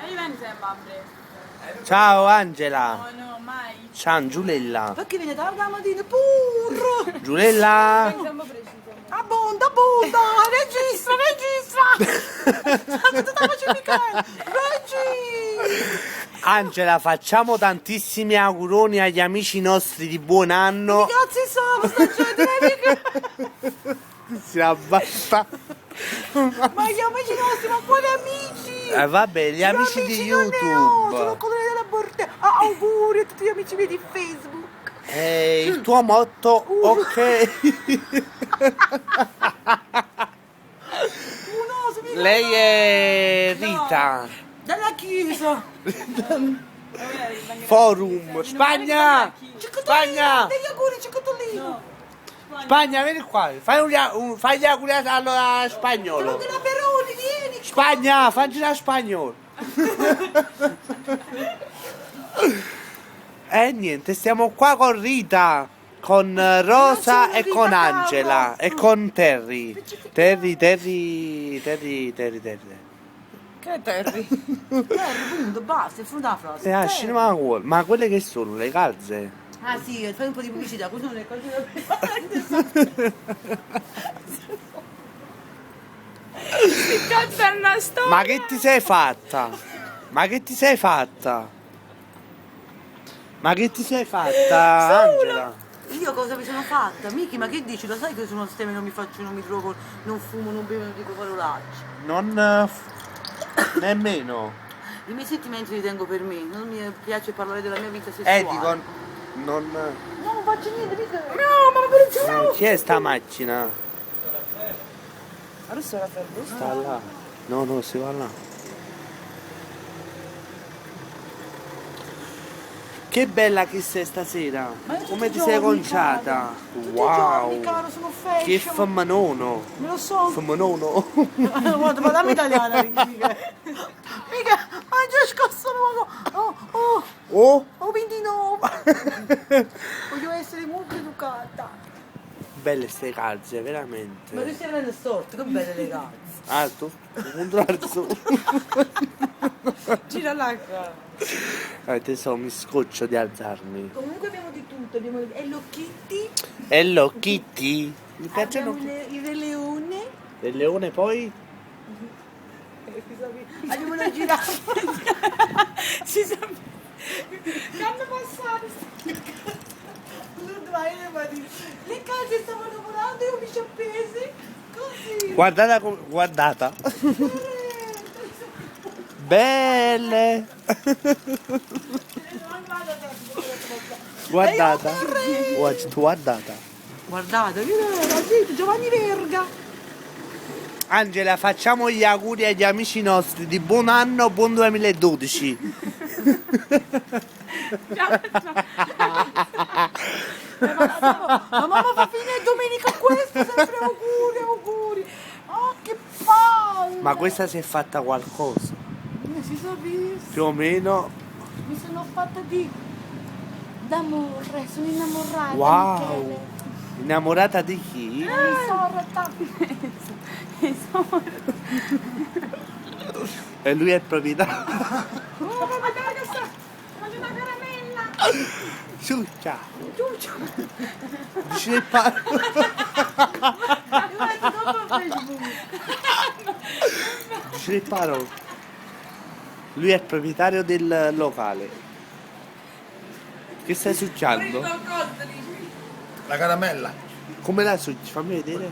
Io vengo sempre a breve. Ciao Angela. No, no, mai. Ciao Giulella. Perché viene tardi la mattina? Purro! Giulella. Vengo sempre preciso. Abbonda, abbonda! Registra, registra! Sta facendo Michele! Registra! Angela, facciamo tantissimi auguroni agli amici nostri di buon anno. Che cazzi sono sta gente? Mica- Si abbassa. Ma gli amici nostri, ma quali amici? Vabbè, gli amici di non ne ho, YouTube. sono quelli della borte. Ah, auguri a tutti gli amici miei di Facebook. Il tuo motto, ok. Uno, mi Lei è Rita. Dalla chiesa. Forum. Spagna! Spagna! Degli auguri, Ciccotolino. Spagna, vieni qua. Fai, fai gli auguri allora spagnolo. Sono della Peroni, vieni. Spagna, facci la spagnolo. E niente, stiamo qua con Rita, con Rosa sono e Rita con Carlo. Angela e con Terry. Terry, Terry, Terry, Terry, Terry. Che è Terry? Terry, punto, basta, è finita la frase. Ah, Terry. cinema World. Ma quelle che sono? Le calze? Ah sì, fai un po' di pubblicità, queste sono le cose da Che cazzo è una storia? Ma che ti sei fatta? Ma che ti sei fatta? Ma che ti sei fatta, Angela? Io cosa mi sono fatta? Miki, ma che dici? Lo sai che io sono stemme, non mi faccio, non mi drogo, non fumo, non bevo, non dico parolacce. Non nemmeno. I miei sentimenti li tengo per me, non mi piace parlare della mia vita sessuale. Dico non No, non faccio niente, mica. No, ma per chi è sta macchina? Adesso era fermo. Sta là. No, no, si va là. Che bella che sei stasera. Ma io tutti Come i ti sei giorni, conciata? caro. Tutti i Wow. giorni, caro, sono fashion. Che femminone. Me lo so. Femminone. Guarda, parlami italiana, mica. Mica, oggi è scosso nuovo. Oh, oh, Oh, ho 29. Voglio essere molto educata. belle ste calze, veramente. Ma tu stai venendo storto, che belle le calze. Alto, un alzo. Gira là qua. Tesoro, mi scoccio di alzarmi. Comunque abbiamo di tutto, abbiamo Hello Kitty, Hello Kitty. Mi piacciono abbiamo il Re Leone, il leone poi? abbiamo la giraffa. Ci siamo... Che hanno passato? Le calze stavano volando e io mi ci appesi così. Guardata come... Guardata. Belle. Guardata. Guarda, tu guardata. Guardate, guardate, Giovanni Verga. Angela, facciamo gli auguri agli amici nostri di buon anno, buon 2012. Ma mamma fa fine domenica questo, sempre auguri, auguri. Oh, che palle. Ma questa si è fatta qualcosa. Non si sa visto. Più o meno. Mi sono fatta di d'amore, sono innamorata. Wow. Michele. Innamorata di chi? Mi sorta. E lui è il proprietario. Oh, guarda che sta... Mangio una caramella! Ciuccia. Dici il Dici le parole. Lui è il proprietario del locale. Che stai succhiando? La caramella. Come la succhi? Fammi vedere.